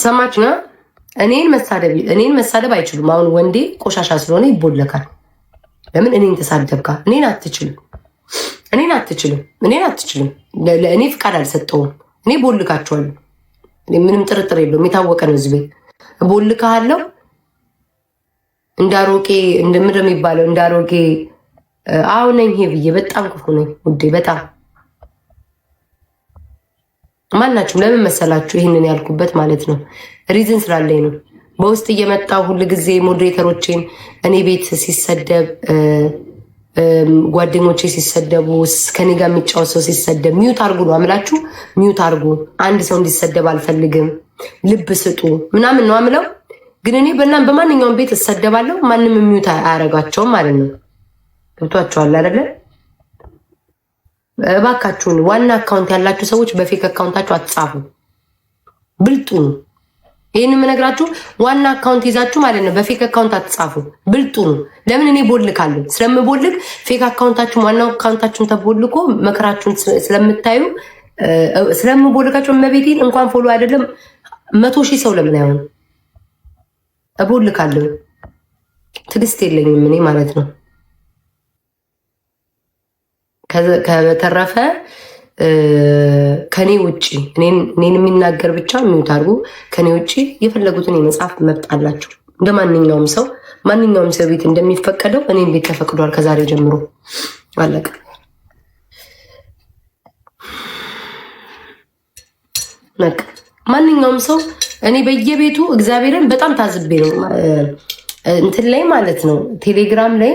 ሰማች ነ እኔን መሳደብ አይችሉም። አሁን ወንዴ ቆሻሻ ስለሆነ ይቦለካል። ለምን እኔን ተሳደብካ? እኔን አትችልም። እኔን አትችልም። እኔን አትችልም። ለእኔ ፍቃድ አልሰጠውም። እኔ ቦልካቸዋለሁ። ምንም ጥርጥር የለውም። የታወቀ ነው። እዚህ ቤት ቦልካለሁ። እንዳሮቄ እንደምንድን ነው የሚባለው? እንዳሮቄ አሁን ነኝ ብዬ በጣም ክፉ ነኝ ውዴ። በጣም ማናችሁም ለምን መሰላችሁ ይህንን ያልኩበት ማለት ነው፣ reason ስላለኝ ነው። በውስጥ እየመጣው ሁል ጊዜ moderator ኦቼን እኔ ቤት ሲሰደብ፣ ጓደኞቼ ሲሰደቡ፣ ከኔ ጋር የሚጫወት ሰው ሲሰደብ mute አርጉ ነው አምላችሁ። Mute አርጉ፣ አንድ ሰው እንዲሰደብ አልፈልግም፣ ልብ ስጡ ምናምን ነው አምለው። ግን እኔ በእናም በማንኛውም ቤት እሰደባለሁ፣ ማንም mute አያረጋቸውም ማለት ነው። ገብቷቸዋል አይደለ? እባካችሁን ዋና account ያላችሁ ሰዎች በ fake account ኣችሁ አትጻፉ፣ ብልጡ ነው። ይህን የምነግራችሁ ዋና account ይዛችሁ ማለት ነው። በ fake account አትጻፉ፣ ብልጡ ነው። ለምን እኔ ቦልካለሁ። ስለምቦልክ fake account ኣችሁን ዋናው account ኣችሁን ተቦልኮ መከራችሁን ስለምታዩ ስለምቦልካችሁ እመቤቴን እንኳን follow አይደለም 100,000 ሰው ለምን አይሆን እቦልካለሁ። ትዕግስት የለኝም እኔ ማለት ነው። ከተረፈ ከኔ ውጭ እኔን የሚናገር ብቻ mute አድርጉ። ከኔ ውጭ የፈለጉትን የመጻፍ መብት አላቸው። እንደ ማንኛውም ሰው፣ ማንኛውም ሰው ቤት እንደሚፈቀደው እኔም ቤት ተፈቅዷል። ከዛሬ ጀምሮ አለቀ። በቃ ማንኛውም ሰው እኔ በየቤቱ እግዚአብሔርን በጣም ታዝቤ ነው እንትን ላይ ማለት ነው፣ ቴሌግራም ላይ።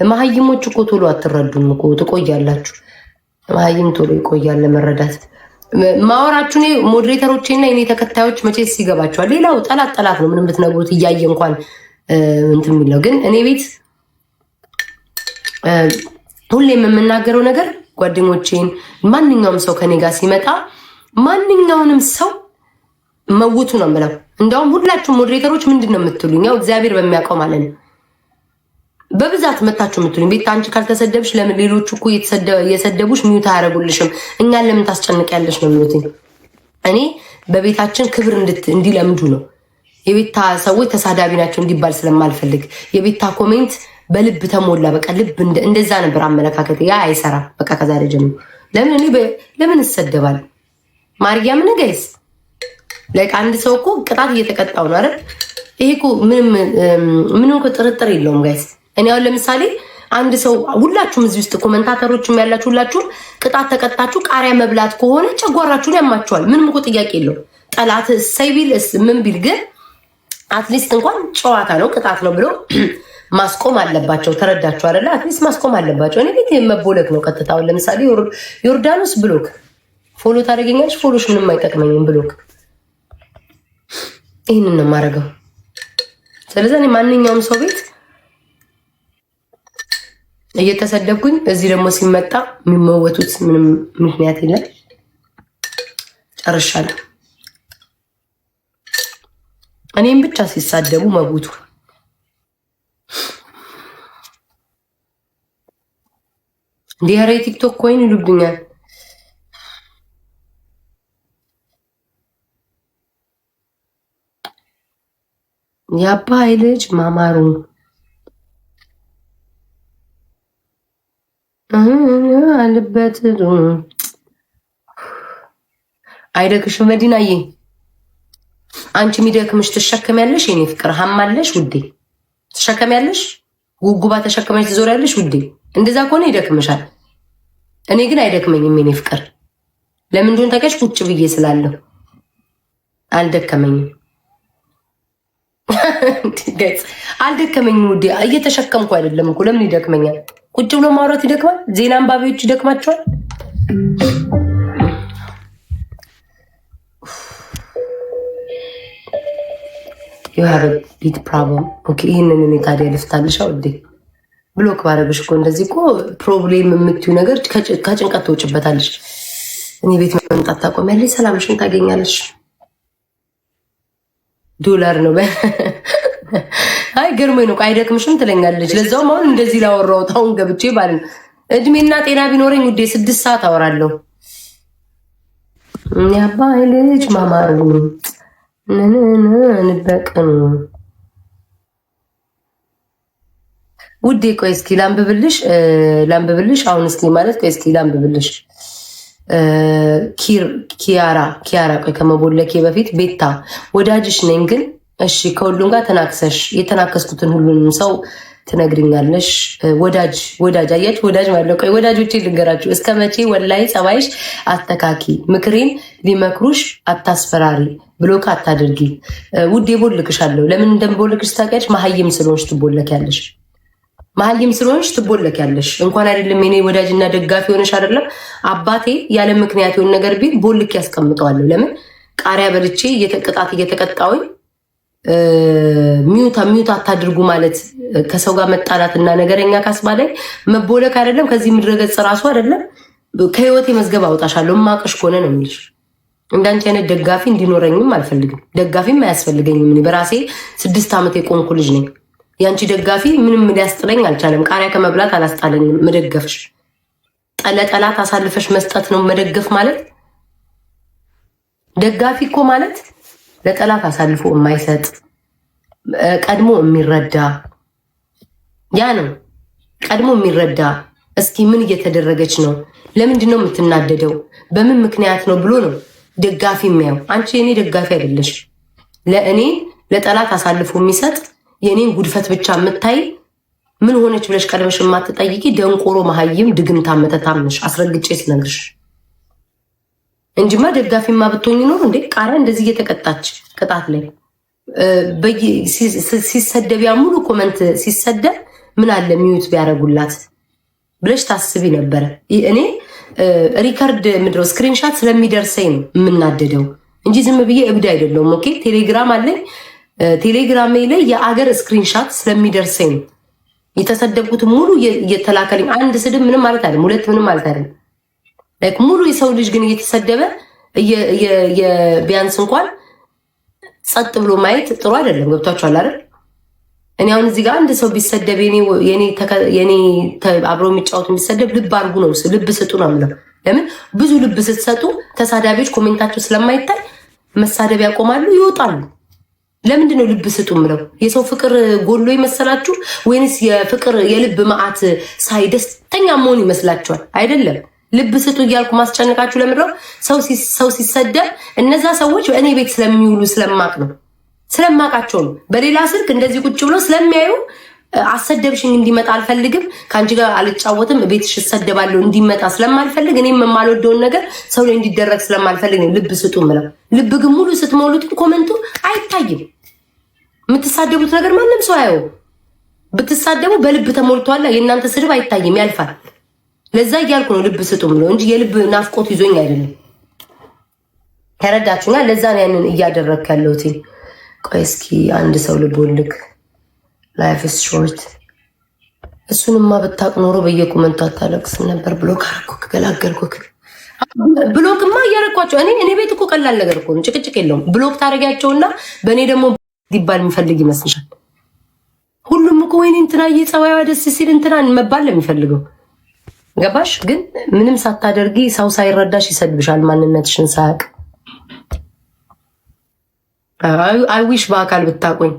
መሀይሞች እኮ ቶሎ አትረዱም እኮ፣ ትቆያላችሁ። መሀይም ቶሎ ይቆያል ለመረዳት። ማወራችሁ እኔ moderator ኦቼ እና የኔ ተከታዮች መቼስ ይገባቸዋል። ሌላው ጠላት ጠላት ነው። ምንም ብትነግሩት እያየ እንኳን እንትን የሚለው። ግን እኔ ቤት ሁሌም የምናገረው ነገር ጓደኞቼን፣ ማንኛውም ሰው ከኔ ጋር ሲመጣ ማንኛውንም ሰው መውቱ ነው የምለው። እንዲያውም ሁላችሁም moderator ኦች ምንድን ነው የምትሉኝ? ያው እግዚአብሔር በሚያውቀው ማለት ነው። በብዛት መታችሁ የምትሉኝ ቤት አንቺ ካልተሰደብሽ ለምን ሌሎቹ እኮ እየሰደቡሽ mute አያደርጉልሽም፣ እኛን ለምን ታስጨንቂያለሽ ነው የሚሉትኝ። እኔ በቤታችን ክብር እንዲለምዱ ነው። የቤታ ሰዎች ተሳዳቢ ናቸው እንዲባል ስለማልፈልግ የቤታ comment በልብ ተሞላ። በቃ ልብ እንደዛ ነበር አመለካከት። ያ አይሰራም። በቃ ከዛሬ ጀምሮ ለምን እኔ ለምን እሰደባለሁ? ማርያምን guys፣ like አንድ ሰው እኮ ቅጣት እየተቀጣው ነው አይደል? ይሄ እኮ ምንም ምንም እኮ ጥርጥር የለውም guys። እኔ አሁን ለምሳሌ አንድ ሰው፣ ሁላችሁም እዚህ ውስጥ commentator ኦችም ያላችሁ ሁላችሁም ቅጣት ተቀጣችሁ ቃሪያ መብላት ከሆነ ጨጓራችሁን ያማችኋል። ምንም እኮ ጥያቄ የለውም። ጠላት እሰይ ቢል ምን ቢል ግን at least እንኳን ጨዋታ ነው ቅጣት ነው ብሎ ማስቆም አለባቸው። ተረዳችሁ አይደለ? At least ማስቆም አለባቸው። እኔ ቤት መቦለክ ነው ቀጥታውን። ለምሳሌ ዮርዳኖስ block፣ follow ታደርገኛለች። Follow ሽ ምንም አይጠቅመኝም። Block። ይህንን ነው የማደርገው። ስለዚህ እኔ ማንኛውም ሰው ቤት እየተሰደብኩኝ እዚህ ደግሞ ሲመጣ የሚመወቱት ምንም ምክንያት የለም። ጨርሻለሁ። እኔም ብቻ ሲሳደቡ መቡቱ። እንዲህ ኧረ የቲክቶክ coin ይሉብኛል። የአባይ ልጅ ማማሩ አለበት አይደክሽም መዲናዬ? አንቺ የሚደክምሽ ትሸከሚያለሽ። የኔ ፍቅር ሀማለሽ ውዴ፣ ትሸከሚያለሽ። ጉጉባ ተሸክመሽ ትዞሪያለሽ ውዴ። እንደዛ ከሆነ ይደክምሻል። እኔ ግን አይደክመኝም የኔ ፍቅር። ለምን እንደሆነ ታውቂያለሽ? ቁጭ ብዬ ስላለሁ አልደከመኝም። አልደከመኝም ውዴ። እየተሸከምኩ አይደለም እኮ፣ ለምን ይደክመኛል? ቁጭ ብሎ ማውራት ይደክማል። ዜና አንባቢዎች ይደክማቸዋል። You have big problem። Okay፣ ይህንን እኔ ታዲያ ልፍታልሻ ውዴ። Block ባረግሽ እኮ እንደዚህ እኮ problem የምትዩ ነገር ከጭንቀት ትወጭበታለሽ። እኔ ቤት መምጣት ታቆሚያለሽ፣ ሰላምሽን ታገኛለሽ። ዶላር ነው። አይ ገርሞኝ ነው። አይደክምሽም ትለኛለች። ለዛውም አሁን እንደዚህ ላወራሁት አሁን ገብቼ ባል እድሜና ጤና ቢኖረኝ ውዴ 6 ሰዓት አወራለሁ። የአባይ ልጅ ማማሩ ንበቅኑ ውዴ፣ ቆይ እስኪ ላንብብልሽ ላንብብልሽ። አሁን እስኪ ማለት ቆይ እስኪ ላንብብልሽ። ኪያራ ኪያራ፣ ቆይ ከመቦለኬ በፊት ቤታ ወዳጅሽ ነኝ ግን እሺ፣ ከሁሉም ጋር ተናክሰሽ የተናከስኩትን ሁሉንም ሰው ትነግሪኛለሽ። ወዳጅ ወዳጅ አያችሁ፣ ወዳጅ ማለት ነው። ቆይ ወዳጆቼ ልንገራችሁ። እስከ መቼ ወላይ ጸባይሽ አስተካኪ፣ ምክሬን ሊመክሩሽ አታስፈራሪ፣ block አታድርጊ። ውዴ ቦልክሻለሁ። ለምን እንደምቦልክሽ ታውቂያለሽ? መሀይም ስለሆንሽ ትቦለኪያለሽ። መሀይም ስለሆንሽ ትቦለኪያለሽ። እንኳን አይደለም የኔ ወዳጅና ደጋፊ ሆነሽ አይደለም አባቴ ያለ ምክንያት የሆነ ነገር ቢል ቦልክ ያስቀምጠዋለሁ። ለምን ቃሪያ በልቼ ቅጣት እየተቀጣሁኝ mute mute አታድርጉ ማለት ከሰው ጋር መጣላትና ነገረኛ ካስባለኝ መቦለክ አይደለም ከዚህ ምድረገጽ ራሱ አይደለም ከህይወቴ መዝገብ አውጣሻለሁ። ማቀሽ ከሆነ ነው የሚልሽ። እንዳንቺ አይነት ደጋፊ እንዲኖረኝም አልፈልግም። ደጋፊም አያስፈልገኝም። እኔ በራሴ 6 ዓመት የቆምኩ ልጅ ነኝ። የአንቺ ደጋፊ ምንም ሊያስጥለኝ አልቻለም። ቃሪያ ከመብላት አላስጣለኝም። መደገፍሽ ለጠላት አሳልፈሽ መስጠት ነው መደገፍ ማለት። ደጋፊ እኮ ማለት ለጠላት አሳልፎ የማይሰጥ፣ ቀድሞ የሚረዳ፣ ያ ነው። ቀድሞ የሚረዳ፣ እስኪ ምን እየተደረገች ነው፣ ለምንድን ነው የምትናደደው፣ በምን ምክንያት ነው ብሎ ነው ደጋፊ የሚያየው። አንቺ የኔ ደጋፊ አይደለሽ። ለእኔ ለጠላት አሳልፎ የሚሰጥ፣ የእኔን ጉድፈት ብቻ የምታይ፣ ምን ሆነች ብለሽ ቀድመሽ የማትጠይቂ ደንቆሮ መሀይም ድግምታ መተታም ነሽ። አስረግጬ ስነግርሽ እንጂማ ደጋፊማ ብትሆኝ ኖሮ እንዴ ቃሪያ እንደዚህ እየተቀጣች ቅጣት ላይ ሲሰደብ ያ ሙሉ comment ሲሰደብ ምን አለ mute ቢያደርጉላት ብለሽ ታስቢ ነበረ። እኔ record ምድረው screenshot ስለሚደርሰኝ ነው የምናደደው እንጂ ዝም ብዬ እብድ አይደለሁም። Okay፣ ቴሌግራም አለኝ። ቴሌግራሜ ላይ የአገር screenshot ስለሚደርሰኝ ነው የተሰደብኩት ሙሉ እየተላከልኝ። አንድ ስድብ ምንም ማለት አይደለም፣ ሁለት ምንም ማለት አይደለም። Like ሙሉ የሰው ልጅ ግን እየተሰደበ ቢያንስ እንኳን ጸጥ ብሎ ማየት ጥሩ አይደለም። ገብቷችኋል አይደል? እኔ አሁን እዚህ ጋር አንድ ሰው ቢሰደብ፣ የኔ አብሮ የሚጫወቱ የሚሰደብ፣ ልብ አድርጉ ነው፣ ልብ ስጡ ነው የምለው። ለምን ብዙ ልብ ስትሰጡ ተሳዳቢዎች comment ኣቸው ስለማይታይ መሳደብ ያቆማሉ፣ ይወጣሉ። ለምንድን ነው ልብ ስጡ የምለው? የሰው ፍቅር ጎሎ ይመሰላችሁ ወይንስ የፍቅር የልብ መዓት ሳይ ደስተኛ መሆን ይመስላችኋል? አይደለም። ልብ ስጡ እያልኩ ማስጨንቃችሁ ለምንድነው? ሰው ሲሰደብ እነዛ ሰዎች እኔ ቤት ስለሚውሉ ስለማቅ ነው፣ ስለማቃቸው ነው። በሌላ ስልክ እንደዚህ ቁጭ ብሎ ስለሚያዩ አሰደብሽኝ እንዲመጣ አልፈልግም፣ ከአንቺ ጋር አልጫወትም፣ ቤትሽ እሰደባለሁ እንዲመጣ ስለማልፈልግ፣ እኔም የማልወደውን ነገር ሰው ላይ እንዲደረግ ስለማልፈልግ ነው ልብ ስጡ ምለው። ልብ ግን ሙሉ ስትሞሉት comment ኡ አይታይም። የምትሳደቡት ነገር ማንም ሰው አየው። ብትሳደቡ በልብ ተሞልቷላ። የእናንተ ስድብ አይታይም፣ ያልፋል። ለዛ እያልኩ ነው ልብ ስጡ ምለው እንጂ የልብ ናፍቆት ይዞኝ አይደለም። ተረዳችሁኛ? ለዛ ነው ያንን እያደረግክ ያለሁት። ቆይ እስኪ አንድ ሰው ልቦልክ። Life is short። እሱንማ ብታቅ ኖሮ በየ comment ኡ አታለቅስም ነበር። Block አደረኩክ፣ ገላገልኩክ። Block ማ እያደረኳቸው እኔ ቤት እኮ ቀላል ነገር እኮ ነው፣ ጭቅጭቅ የለውም። Block ታደርጊያቸውና በእኔ ደግሞ ሊባል የሚፈልግ ይመስልሻል? ሁሉም እኮ ወይኔ እንትና ጸባይዋ ደስ ሲል እንትና መባል ነው የሚፈልገው። ገባሽ? ግን ምንም ሳታደርጊ ሰው ሳይረዳሽ ይሰድብሻል፣ ማንነትሽን ሳያውቅ። I wish በአካል ብታቆኝ።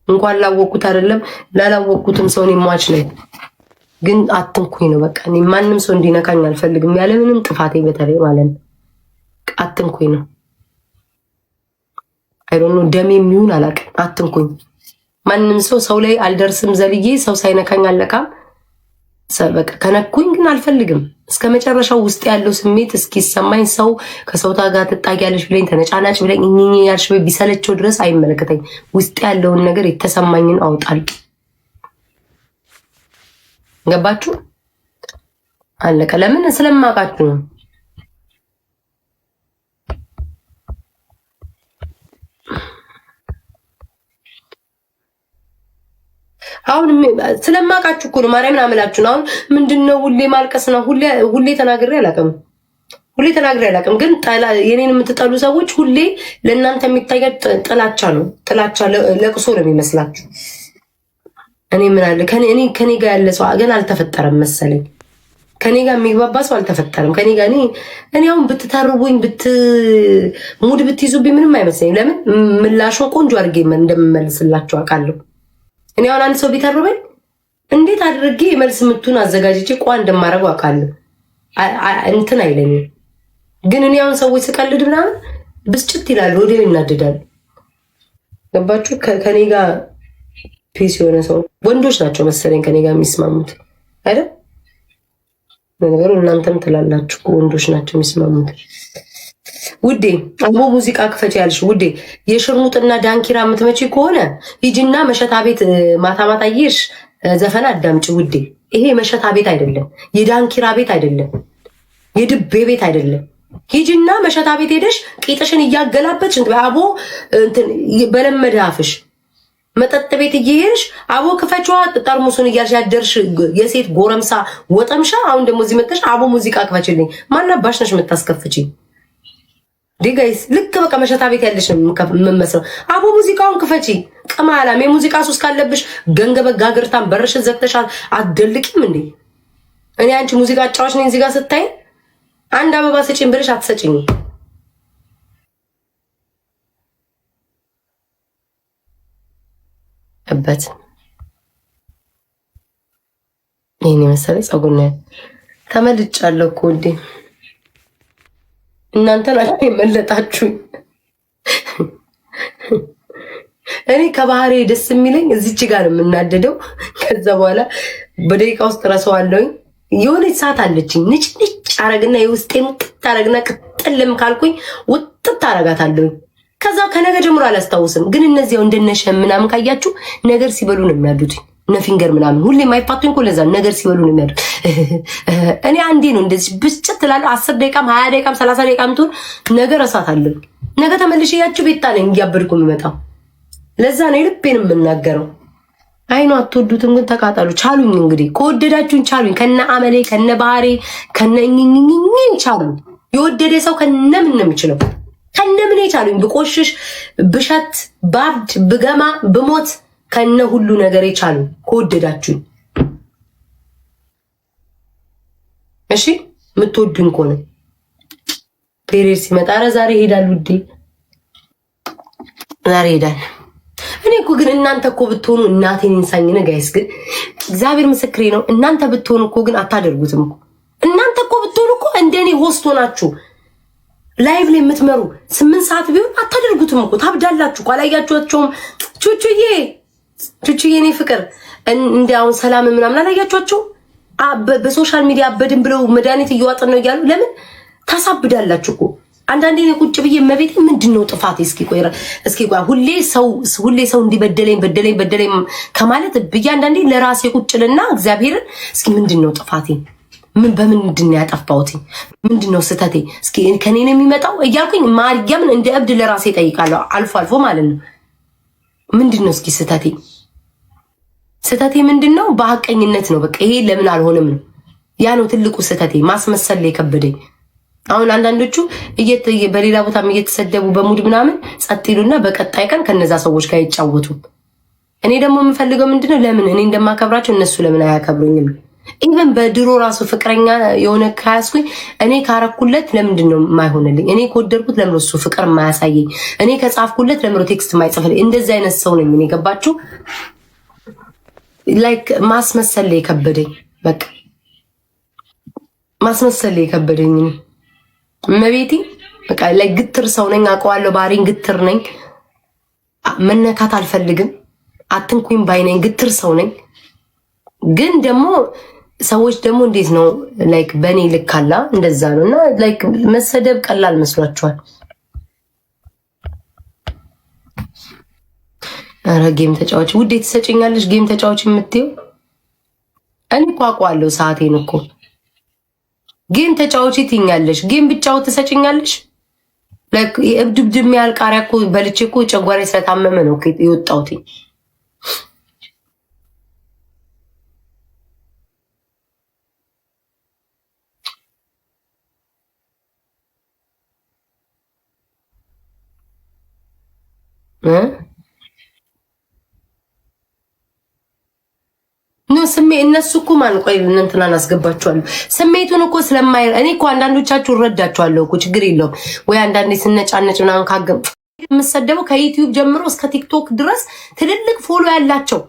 እንኳን ላወቅኩት አይደለም ላላወቅኩትም ሰው እኔ ሟች ነኝ። ግን አትንኩኝ ነው በቃ። እኔ ማንም ሰው እንዲነካኝ አልፈልግም፣ ያለምንም ጥፋቴ በተለይ ማለት ነው። አትንኩኝ ነው። I don't know ደሜ የሚሆን አላውቅም። አትንኩኝ። ማንም ሰው ሰው ላይ አልደርስም ዘልዬ፣ ሰው ሳይነካኝ አለቃም። በቃ ከነኩኝ ግን አልፈልግም። እስከ መጨረሻው ውስጥ ያለው ስሜት እስኪሰማኝ፣ ሰው ከሰው ጋር ትጣጊያለሽ ብለኝ፣ ተነጫናጭ ብለኝ፣ እኝኝ ያልሽ ቢሰለቸው ድረስ አይመለከተኝ። ውስጥ ያለውን ነገር የተሰማኝን አውጣል። ገባችሁ? አለቀ። ለምን ስለማውቃችሁ ነው። አሁን ስለማውቃችሁ እኮ ነው። ማርያምን አምላችሁ ነው። አሁን ምንድነው ሁሌ ማልቀስ ነው? ሁሌ ሁሌ ተናግሬ አላውቅም። ሁሌ ተናግሬ አላውቅም። ግን የኔን የምትጠሉ ሰዎች ሁሌ ለእናንተ የሚታያ ጥላቻ ነው። ጥላቻ ለቅሶ ነው የሚመስላችሁ። እኔ ምን አለ ከኔ ጋር ያለ ሰው ግን አልተፈጠረም መሰለኝ። ከኔ ጋር የሚግባባ ሰው አልተፈጠረም። ከኔ ጋር እኔ አሁን ብትተርቡኝ mood ብትይዙብኝ ምንም አይመስለኝም። ለምን ምላሹን ቆንጆ አድርጌ እንደምመልስላቸው አውቃለሁ። እኔ አሁን አንድ ሰው ቢተርበኝ እንዴት አድርጌ የመልስ ምቱን አዘጋጅቼ ቋ እንደማደርገው አውቃለሁ። እንትን አይለኝም። ግን እኔ አሁን ሰዎች ስቀልድ ምናምን ብስጭት ይላሉ፣ ወዲያው ይናደዳሉ። ገባችሁ? ከኔ ጋር peace የሆነ ሰው ወንዶች ናቸው መሰለኝ ከኔ ጋር የሚስማሙት አይደል? ነገሩ እናንተም ትላላችሁ ወንዶች ናቸው የሚስማሙት። ውዴ አቦ ሙዚቃ ክፈች ያልሽ ውዴ፣ የሽርሙጥና ዳንኪራ የምትመጪ ከሆነ ሂጂና መሸታ ቤት ማታ ማታ እየሄድሽ ዘፈን አዳምጪ ውዴ። ይሄ መሸታ ቤት አይደለም፣ የዳንኪራ ቤት አይደለም፣ የድቤ ቤት አይደለም። ሂጂና መሸታ ቤት ሄደሽ ቂጥሽን እያገላበጥሽ አቦ በለመደ አፍሽ መጠጥ ቤት እየሄድሽ አቦ ክፈችዋ ጠርሙሱን እያልሽ ያደርሽ የሴት ጎረምሳ ወጠምሻ። አሁን ደግሞ እዚህ መጥተሽ አቦ ሙዚቃ ክፈችልኝ። ማናባሽ ነሽ የምታስከፍቺኝ? Guys ልክ በቃ መሸታ ቤት ያለሽ የምመስለው። አቦ ሙዚቃውን ክፈቺ። ቅማላም የሙዚቃ ሱስ ካለብሽ ገንገበ ጋግርታን በርሽን ዘግተሻል። አትደልቂም እንዴ? እኔ አንቺ ሙዚቃ አጫዋች ነኝ እዚህ ጋር ስታይ አንድ አበባ ስጪኝ ብለሽ አትሰጪኝም። በት ይህን የመሰለ ፀጉር ነው። ተመልጫለሁ እኮ እንዴ! እናንተ ናችሁ የመለጣችሁኝ። እኔ ከባህሬ ደስ የሚለኝ እዚች ጋር ነው የምናደደው። ከዛ በኋላ በደቂቃ ውስጥ ረሰዋለሁኝ። የሆነች ሰዓት አለችኝ ንጭ ንጭ አረግና የውስጤን ውጥት አረግና ቅጥልም ካልኩኝ ውጥት አረጋታለሁኝ። ከዛ ከነገ ጀምሮ አላስታውስም። ግን እነዚያው እንደነሸ ምናምን ካያችሁ ነገር ሲበሉ ነው የሚያዱት። ነፊንገር ምናምን ሁሌ የማይፋቱኝ እኮ ለዛ ነገር ሲበሉ ነው የሚያዱት። እኔ አንዴ ነው እንደዚህ ብስጭት እላለሁ። 10 ደቂቃም 20 ደቂቃም 30 ደቂቃም ትሁን ነገር እሳታለሁ። ነገ ተመልሼ ያችሁ ቤታ ነኝ እያበድኩ የምመጣው። ለዛ ነው የልቤን የምናገረው። አይኖ አትወዱትም፣ ግን ተቃጠሉ። ቻሉኝ። እንግዲህ ከወደዳችሁን ቻሉኝ። ከነ አመሌ ከነ ባህሬ ከነ እኝኝኝኝ ቻሉኝ። የወደደ ሰው ከነምን ነው የሚችለው? ከነምን ቻሉኝ። ብቆሽሽ፣ ብሸት፣ ባብድ፣ ብገማ፣ ብሞት ከነ ሁሉ ነገር ቻሉኝ ከወደዳችሁኝ። እሺ የምትወዱኝ ከሆነ period ሲመጣ ኧረ ዛሬ ይሄዳል ውዴ፣ ዛሬ ይሄዳል። እኔ እኮ ግን እናንተ እኮ ብትሆኑ እናቴን ይንሳኝ guys፣ ግን እግዚአብሔር ምስክሬ ነው። እናንተ ብትሆኑ እኮ ግን አታደርጉትም እኮ። እናንተ እኮ ብትሆኑ እኮ እንደኔ host ሆናችሁ live ላይ የምትመሩ 8 ሰዓት ቢሆን አታደርጉትም እኮ። ታብዳላችሁ እኮ። አላያችኋቸውም? ቹቹዬ ቹቹዬ፣ እኔ ፍቅር እንደ አሁን ሰላም ምናምን አላያችኋቸው? በ social media አበድን ብለው መድኃኒት እየዋጥን ነው እያሉ ለምን ታሳብዳላችሁ እኮ። አንዳንዴ እኔ ቁጭ ብዬ መቤቴ ምንድን ነው ጥፋቴ? እስኪ ቆይ እስኪ ቆይ ሁሌ ሰው ሁሌ ሰው እንዲበደለኝ በደለኝ በደለኝ ከማለት ብዬ አንዳንዴ ለራሴ ቁጭልና እግዚአብሔርን እስኪ ምንድን ነው ጥፋቴ? ምን በምንድን ነው ያጠፋሁት? ምንድን ነው ስህተቴ? እስኪ ከኔ ነው የሚመጣው እያልኩኝ ማርያምን እንደ እብድ ለራሴ እጠይቃለሁ። አልፎ አልፎ ማለት ነው። ምንድን ነው እስኪ ስህተቴ? ስህተቴ ምንድን ነው? በሀቀኝነት ነው። በቃ ይሄ ለምን አልሆነም ነው። ያ ነው ትልቁ ስህተቴ። ማስመሰል የከበደኝ። አሁን አንዳንዶቹ በሌላ ቦታም እየተሰደቡ በ mood ምናምን ጸጥ ይሉና በቀጣይ ቀን ከነዛ ሰዎች ጋር ይጫወቱ። እኔ ደግሞ የምፈልገው ምንድነው፣ ለምን እኔ እንደማከብራቸው እነሱ ለምን አያከብሩኝም? Even በድሮ ራሱ ፍቅረኛ የሆነ ካያስኩኝ እኔ ካረኩለት ለምንድን ነው የማይሆንልኝ? እኔ ከወደድኩት ለምን እሱ ፍቅር የማያሳየኝ? እኔ ከጻፍኩለት ለምን text የማይጽፍልኝ? እንደዚህ አይነት ሰው ነኝ እኔ። ገባችሁ? Like ማስመሰል የከበደኝ በቃ ማስመሰል የከበደኝ እመቤቴ በቃ ላይ ግትር ሰው ነኝ አውቀዋለሁ። ባህሪን ግትር ነኝ። መነካት አልፈልግም። አትንኩኝ ባይ ነኝ። ግትር ሰው ነኝ። ግን ደግሞ ሰዎች ደግሞ እንዴት ነው like በእኔ ልካላ እንደዛ ነው። እና like መሰደብ ቀላል መስሏቸዋል። ኧረ game ተጫዋች ውዴ ትሰጭኛለሽ? Game ተጫዋች የምትይው እኔ እኮ አውቀዋለሁ ሰዓቴን እኮ game ተጫዋች ትይኛለሽ። Game ብጫወት ትሰጭኛለሽ? Like እብድብድ የሚያህል ቃሪያ እኮ በልቼ እኮ ጨጓራዬ ስለታመመ ነው የወጣሁት። No ስሜ እነሱ እኮ ማን ቆይ እንትናን አስገባችኋለሁ። ስሜቱን እኮ ስለማይ እኔ እኮ አንዳንዶቻችሁ እረዳችኋለሁ እኮ፣ ችግር የለውም ወይ አንዳንዴ ስነጫነጭ ምናምን ካገም የምሰደበው ከ YouTube ጀምሮ እስከ TikTok ድረስ ትልልቅ follow ያላቸው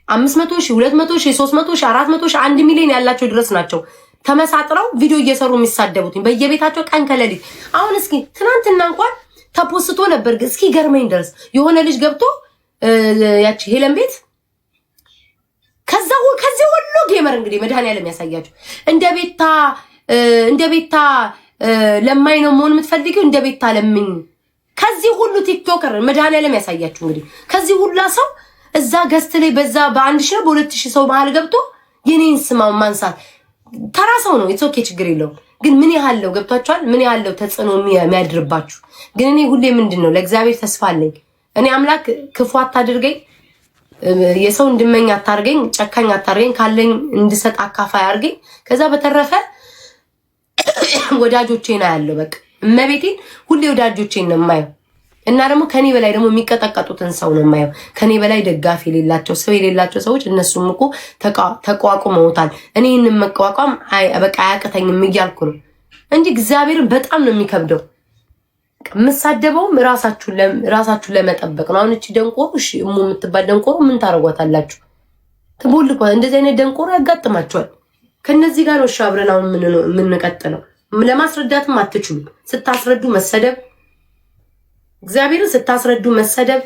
500,000፣ 200,000፣ 300,000፣ 400,000፣ 1 ሚሊዮን ያላቸው ድረስ ናቸው ተመሳጥረው ቪዲዮ እየሰሩ የሚሳደቡት በየቤታቸው ቀን ከሌሊት። አሁን እስኪ ትናንትና እንኳን ተፖስቶ ነበር፣ እስኪ ገርመኝ ድረስ የሆነ ልጅ ገብቶ ያቺ ሄለን ቤት ከዛ ከዚህ ሁሉ gamer እንግዲህ መድኃኒዓለም ያሳያችሁ። እንደ ቤታ ለማኝ ነው መሆን የምትፈልጊው? እንደ ቤታ ለምኝ። ከዚህ ሁሉ TikToker መድኃኒዓለም ያሳያችሁ። እንግዲህ ከዚህ ሁላ ሰው እዛ guest ላይ በዛ በ1,000 ነው በ2,000 ሰው መሀል ገብቶ የኔን ስማውን ማንሳት ተራ ሰው ነው። It's okay፣ ችግር የለውም። ግን ምን ያህል ነው ገብቷችኋል? ምን ያህል ነው ተጽዕኖ የሚያድርባችሁ? ግን እኔ ሁሌ ምንድን ነው ለእግዚአብሔር ተስፋ አለኝ። እኔ አምላክ ክፉ አታድርገኝ፣ የሰው እንድመኝ አታርገኝ፣ ጨካኝ አታርገኝ፣ ካለኝ እንድሰጥ አካፋይ አርገኝ። ከዛ በተረፈ ወዳጆቼን አያለሁ። በቃ እመቤቴን ሁሌ ወዳጆቼን ነው የማየው። እና ደግሞ ከኔ በላይ ደግሞ የሚቀጠቀጡትን ሰው ነው የማየው። ከኔ በላይ ደጋፊ የሌላቸው፣ ሰው የሌላቸው ሰዎች እነሱም እኮ ተቋቁመውታል። እኔ ይህንን መቋቋም በቃ አያቅተኝም እያልኩ ነው እንጂ እግዚአብሔርን በጣም ነው የሚከብደው። የምሳደበውም ራሳችሁን ለመጠበቅ ነው። አሁን እቺ ደንቆሮ፣ እሺ እሙ የምትባል ደንቆሮ ምን ታደርጓታላችሁ? ትቦልኳ። እንደዚህ አይነት ደንቆሮ ያጋጥማቸዋል። ከነዚህ ጋር ነው እሺ አብረን አሁን የምንቀጥለው። ለማስረዳትም አትችሉም። ስታስረዱ መሰደብ፣ እግዚአብሔርን ስታስረዱ መሰደብ፣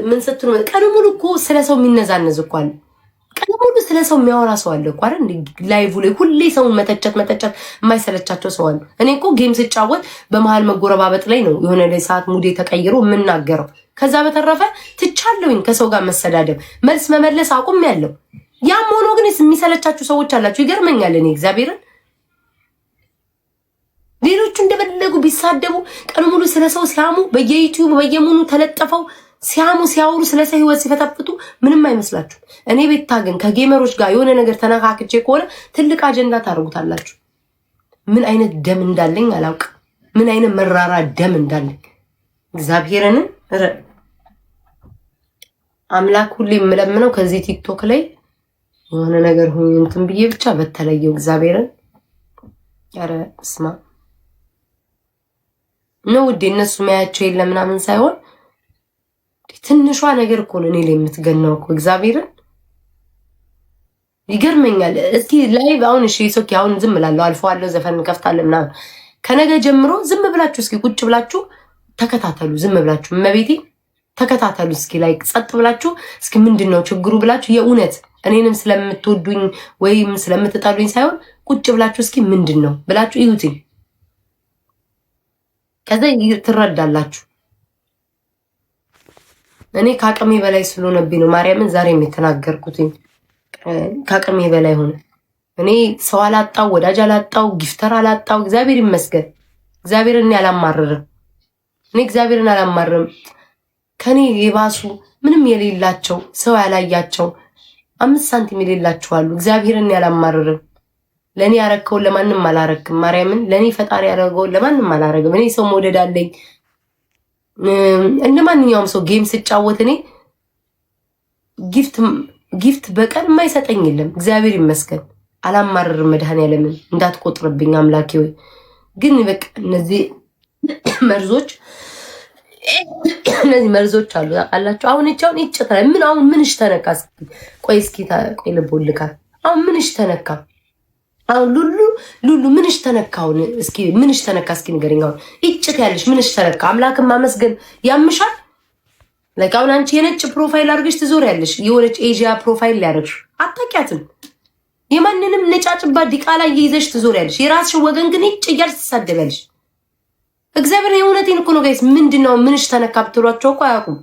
ምን ስትሉ ቀኑ ሙሉ እኮ ስለ ሰው የሚነዛነዝ እኮ አለ። ቀኑ ሙሉ ስለ ሰው የሚያወራ ሰው አለ እኮ አይደል? Live ላይ ሁሌ ሰውን መተቸት መተቸት የማይሰለቻቸው ሰው አሉ። እኔ እኮ game ስጫወት በመሀል መጎረባበጥ ላይ ነው የሆነ ላይ ሰዓት mood ኤ ተቀይሮ የምናገረው። ከዛ በተረፈ ትቻለሁኝ ከሰው ጋር መሰዳደብ፣ መልስ መመለስ አቁሜያለሁ። ያም ሆኖ ግን የሚሰለቻችሁ ሰዎች አላችሁ። ይገርመኛል እኔ እግዚአብሔርን፣ ሌሎቹ እንደፈለጉ ቢሳደቡ፣ ቀኑ ሙሉ ስለ ሰው ሲያሙ፣ በየ YouTube በየሙኑ ተለጥፈው ሲያሙ፣ ሲያወሩ፣ ስለ ሰው ህይወት ሲፈተፍቱ ምንም አይመስላችሁ። እኔ ቤታ ግን ከ gamer ኦች ጋር የሆነ ነገር ተነካክቼ ከሆነ ትልቅ አጀንዳ ታደርጉታላችሁ። ምን አይነት ደም እንዳለኝ አላውቅም። ምን አይነት መራራ ደም እንዳለኝ እግዚአብሔርን አምላክ ሁሌ የምለምነው ከዚህ TikTok ላይ የሆነ ነገር ሁኝ እንትን ብዬ ብቻ በተለየው እግዚአብሔርን። ኧረ ስማ ነው ውዴ፣ እነሱ ማያቸው የለ ምናምን ሳይሆን ትንሿ ነገር እኮ ነው እኔ ላይ የምትገናው እኮ፣ እግዚአብሔርን ይገርመኛል። እስኪ live አሁን እሺ okay፣ አሁን ዝም እላለሁ፣ አልፈዋለሁ፣ ዘፈን እንከፍታለን ምናምን። ከነገ ጀምሮ ዝም ብላችሁ እስኪ ቁጭ ብላችሁ ተከታተሉ። ዝም ብላችሁ እመቤቴ ተከታተሉ እስኪ፣ like ጸጥ ብላችሁ እስኪ ምንድን ነው ችግሩ ብላችሁ፣ የእውነት እኔንም ስለምትወዱኝ ወይም ስለምትጠሉኝ ሳይሆን ቁጭ ብላችሁ እስኪ ምንድን ነው ብላችሁ እዩትኝ። ከዛ ትረዳላችሁ። እኔ ከአቅሜ በላይ ስለሆነብኝ ነው ማርያምን ዛሬም የተናገርኩትኝ። ከአቅሜ በላይ ሆነ። እኔ ሰው አላጣው፣ ወዳጅ አላጣው፣ gifter አላጣው። እግዚአብሔር ይመስገን። እግዚአብሔርን እኔ አላማርርም። እኔ እግዚአብሔርን አላማርርም። ከኔ የባሱ ምንም የሌላቸው፣ ሰው ያላያቸው፣ 5 ሳንቲም የሌላቸው አሉ። እግዚአብሔርን እኔ አላማርርም። ለእኔ ያረከውን ለማንም አላረክም። ማርያምን ለእኔ ፈጣሪ ያደረገውን ለማንም አላረግም። እኔ ሰው መውደድ አለኝ። እንደ ማንኛውም ሰው game ስጫወት እኔ gift በቀን የማይሰጠኝ የለም። እግዚአብሔር ይመስገን። አላማርርም። መድኃኒዓለምን እንዳትቆጥርብኝ አምላኬ ወይ። ግን በቃ እነዚህ መርዞች አሉ ታውቃላችሁ። አሁን እቻውን ይጨታል። ምን አሁን ምንሽ ተነካ? እስኪ ቆይ፣ እስኪ ቆይ ልቦልካል። አሁን ምንሽ ተነካ? አሁን ሉሉ ሉሉ ምንሽ ተነካ? አሁን እስኪ ምንሽ ተነካ? እስኪ ንገሪኝ። አሁን ይጭት ያለሽ ምንሽ ተነካ? አምላክን ማመስገን ያምሻል። Like አሁን አንቺ የነጭ profile አድርገሽ ትዞሪያለሽ። የሆነች ኤዥያ profile ሊያደርግሽ አታውቂያትም። የማንንም ነጫጭባ ዲቃላ ይዘሽ ትዞሪያለሽ። የራስሽ ወገን ግን ይጭ እያልሽ ትሳደቢያለሽ። እግዚአብሔር የእውነቴን እኮ ነው guys። ምንድነው ምንሽ ተነካ ብትሏቸው እኮ አያውቁም።